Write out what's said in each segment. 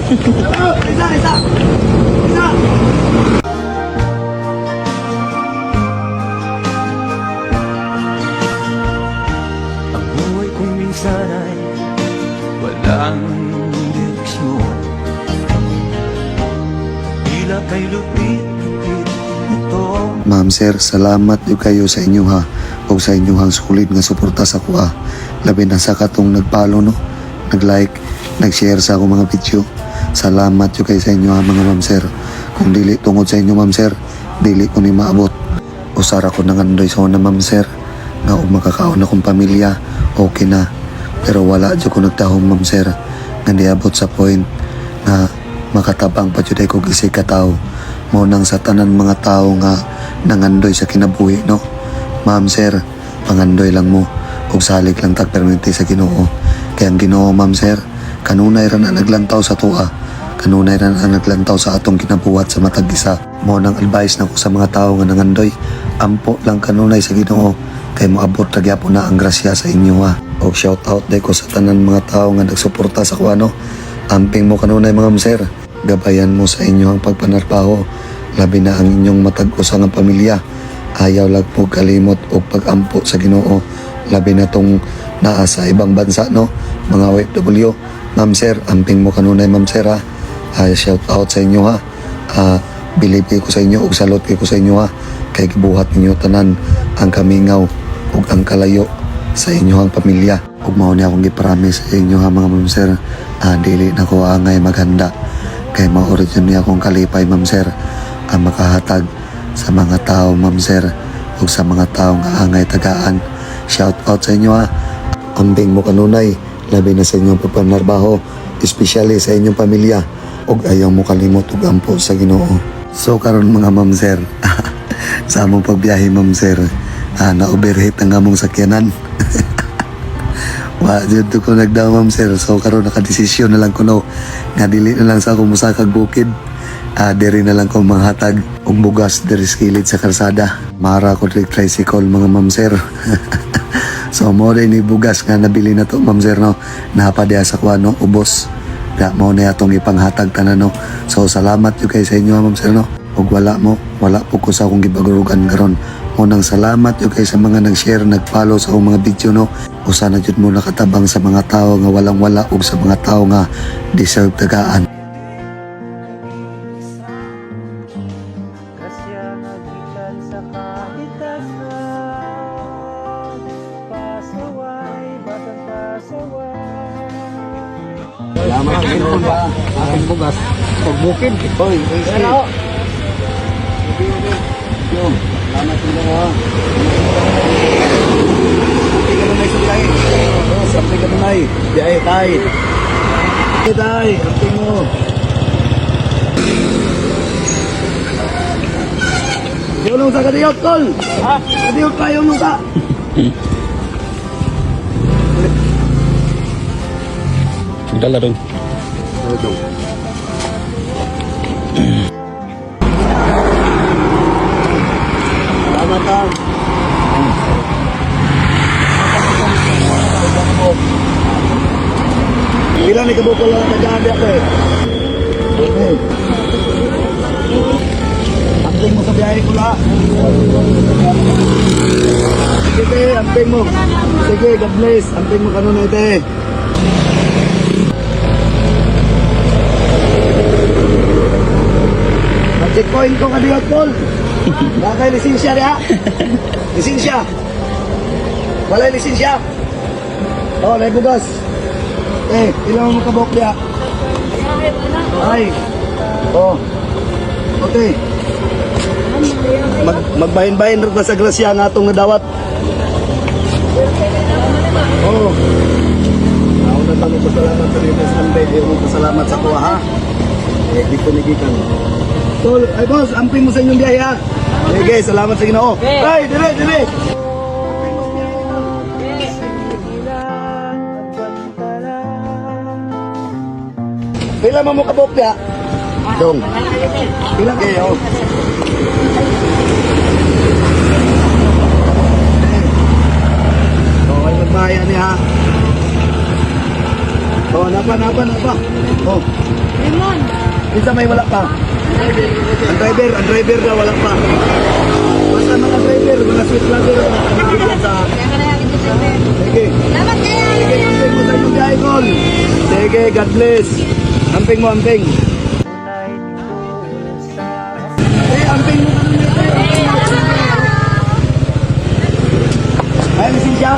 Oh, isa, isa. Isa. Ang buhay kong minsan ay walang direksyon. Tila kay lupit-lupit nito. Ma'am sir, salamat jud kayo sa inyo ha ug sa inyong sulit nga suporta sa kuha. Labi na sa katong nagpalo no, nag-like, nag-share sa akong mga video. Salamat jud kayo sa inyo ha mga ma'am sir. Kung dili tungod sa inyo ma'am sir, dili ko ni maabot. Usara ko nangandoy sa una ma'am sir nga og makakaon akong pamilya, okay na. Pero wala jud ko nagtahom ma'am sir nga niabot sa point nga makatabang pa jud ay kog isig ka tawo. Mao nang sa tanan mga tao nga nangandoy sa kinabuhi no. Ma'am sir, pangandoy lang mo ug salig lang tag permente sa Ginoo. Kay ang Ginoo ma'am sir, kanunay ra na naglantaw sa tuwa. Kanunay ra na naglantaw sa atong kinabuhat sa matag isa. Mao nang advice nako sa mga tao nga nangandoy, ampo lang kanunay sa Ginoo kay moabot ra gyapon na ang grasya sa inyo ha. Og shout out day ko sa tanan mga tao nga nagsuporta sa kuano. Amping mo kanunay mga ma'am sir. Gabayan mo sa inyo ang pagpanarbaho. Labi na ang inyong matag-usa nga pamilya. Ayaw lang po kalimot o pagampo sa Ginoo. Labi na tong naa sa ibang bansa no, mga OFW. Ma'am sir, amping mo kanunay ma'am sir ha. Shout out sa inyo ha. Believe ko sa inyo ug salute ko sa inyo ha. Kay gibuhat ninyo tanan ang kamingaw ug ang kalayo sa inyong pamilya. Ug mao ni akong gipromise sa inyo ha mga ma'am sir. Dili na ko angay maghanda. Kay mao ra jud ni akong kalipay ma'am sir ang makahatag sa mga tao ma'am sir ug sa mga tao nga angay tagaan. Shout out sa inyo ha. Ambing mo kanunay, labi na sa inyong pagpanarbaho, especially sa inyong pamilya ug ayaw mo kalimot ug ampo sa Ginoo. So karon mga ma'am sir, sa among pagbiyahe ma'am sir, na-overheat ang among sakyanan. Wa jud ko nagdaw ma'am sir. So karon nakadesisyon na lang ko no nga dili na lang sa ako mosakag bukid. Diri na lang ko manghatag og bugas diri sa kilid sa kalsada. Mara ko diri tricycle mga ma'am sir. So mo rin ni bugas nga nabili na to ma'am sir no. Napa diha sa kuan no ubos. Da mo na atong ipanghatag tanan no. So salamat jud kay sa inyo ma'am sir no. Ug wala mo, wala po ko sa akong gibagurugan karon. Mo nang salamat jud kay sa mga nag-share, nag-follow sa akong mga video no. Usa na jud mo nakatabang sa mga tao nga walang wala ug sa mga tao nga deserve tagaan. Grasya nga gikan sa kahitasan. Pasaway, batang pasaway. Salamat sa Ginoo ba? Ating bugas. Pagbukid. Hoy, sige. Yo, salamat sa Ginoo ha. Sampay ka nun sa biyahe. Oh, sampay ka nun ay. Biyahe tay. Biyahe tay, amping mo. Yo nung sa kadiyot, tol. Ha? Kadiyot tayo nung sa. Dala dong. Salamat ha. Pila ni kabukol lang tagaan di ako eh. Okay. Amping mo sa biyahe ko la. Sige te, amping mo. Sige, God bless. Amping mo kanunay te. Ma-checkpoint ko kadiyot, Paul. Baka lisensya niya. Lisensya. Wala lisensya. Oh, bugas. Eh, ilang mo kabok niya? Ay. Oh. Okay. Magbahin-bahin rin sa grasya nga atong nadawat. Oh. Ako na tanong pasalamat sa Rita Sunday. Ayaw mo pasalamat sa kuha, ha? Eh, di ko nagikan. Tol, ay boss, amping mo sa inyong biyahe, ha? Sige, salamat sa Ginoo. Ay, dire, dire. Pila man mo kabok niya? Dong. Pila kayo? Okay, magbaya niya. Oh, napa, napa, napa. Oh. Limon. Isa may wala pa. Ang driver na wala pa. Basta mga driver, mga sweet lover, mga sa. Kaya ka na yung driver. Sige. Salamat kayo. Sige, amping mo sa inyong biyahe, Col. Sige, God bless. Amping mo, amping. Eh, amping mo kanina. Eh, amping mo. Ay, lisensya.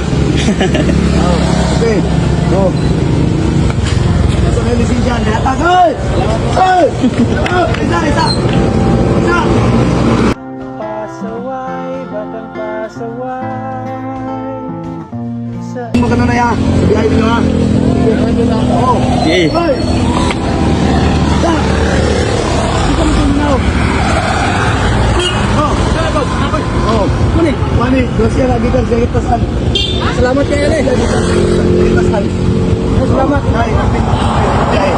Oh, okay. Go. Nasa may lisensya. Natag. Oy! Oy! Oh, isa, isa. Isa. Pasaway, batang pasaway. Sa Mo ka na na ya. Sa biyahe ninyo ha. Oo. Sige. Hoy! Da! Ikaw mo tumanaw. Oh, oh. Kuni, kuni, grasya lagi kan sa itasan. Salamat kayo eh. Itasan. Salamat. Ay, ay.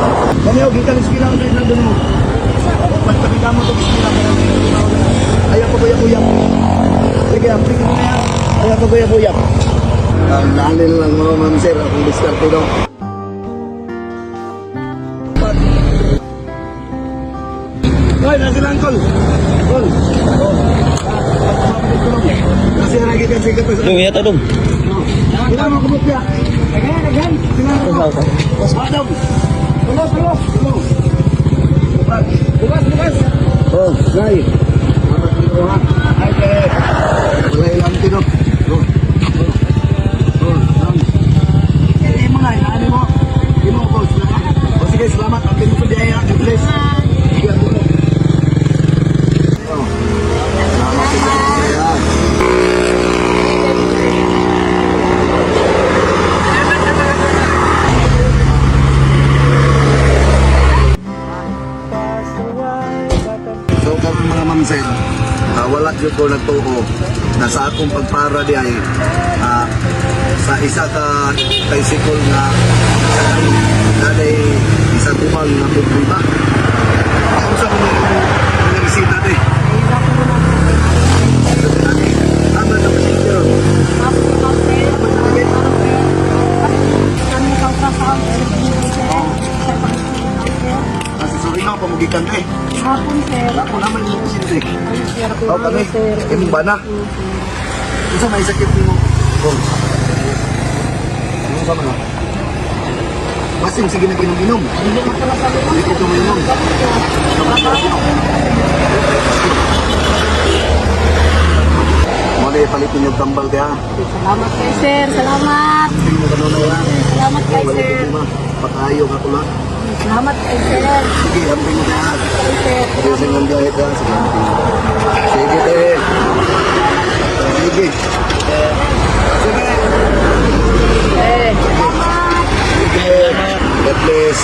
Kani og gikan iskila ang lang dun mo. Pagtabi ka mo tong iskila ka. Ayaw ko kuya-kuya. Sige, ang mo na yan. Ayaw ko kuya-kuya. Ang lalin lang mo, ma'am sir, akong diskarte do. Hoy, nasa lang, Kol. Kol. Oh. Nasa lagi kan sikat. Dong, yata dong. Ilan mo kumupya? Daghan, daghan. Padong. Tulos, tulos. Tulos. Bukas, bukas. Oh, nay. Ay, kay. Wala ilang tino. Oh. Oh. Oh, lang. Eh, mo na, inaani mo. Di mo, boss. O sige, salamat. Ang mo sa biyaya. God bless. Sige, ang mo. Oh. Salamat sa biyaya. pasaway, batang So karon mga ma'am sir, wala gyud ko nagtuo na sa akong pagpara di ay sa isa ka tricycle nga sakay nanay isa tubang nga problema. Unsa man ang mga resita di? Tama na passenger. Tama na sakit. Kasi sorry na pamugikan eh. Hapon, sir. Ako naman yung pasyente. Sir, Oh, kami. Imong bana. Unsa may sakit nimo? Oh. Ano sa mga? Basin sige na inom-inom. Hindi ko tuminom. Mo na ipalit ninyo tambal kaya. Salamat kay sir. Salamat. Hindi mo kanunay ha. Salamat kay Wala sir. problema. Pakayo ka ko lang. Salamat kay sir. Sige, amping mo kaya. Kay sir. Sige, sa inyong biyahe ka. Sige, amping mo. Sige, te. Sige. Sige. Sige. God bless.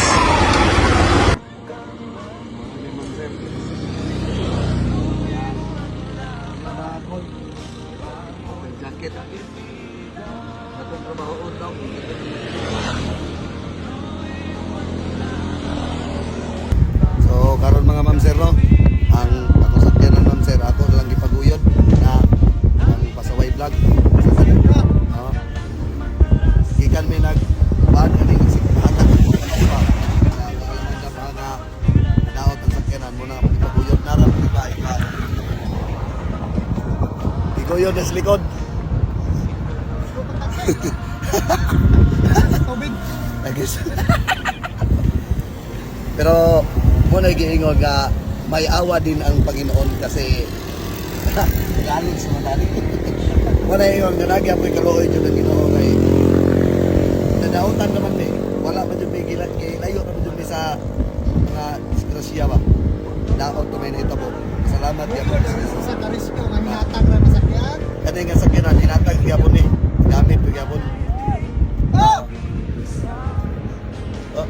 Jacket. Atong trabaho daw. So karon mga ma'am sir no, ang ako sakyanan ma'am sir, ako lang gipaguyod na ang pasaway vlog. No? Gikan mi nag kuan ani nagsikatag ko pa. Na mga daot ang sakyanan mo na gipaguyod na ra pa iba. Giguyod na sa likod. Tubig. Nagis. Pero mo na giingon nga may awa din ang Panginoon kasi galing sa madali. Mo na ingon nga nagya mo'y kaluoy jud ang Ginoo kay nadautan naman ni. Wala man jud may gilat kay layo naman jud mi sa mga disgrasya ba. Daot to may nahitabo. Salamat gyapon sa Jesus. Sa karisko nga hihatag ra masakyan. Kani nga sakyanan hinatag gyapon ni. Gamit gyapon. Oh! Oh.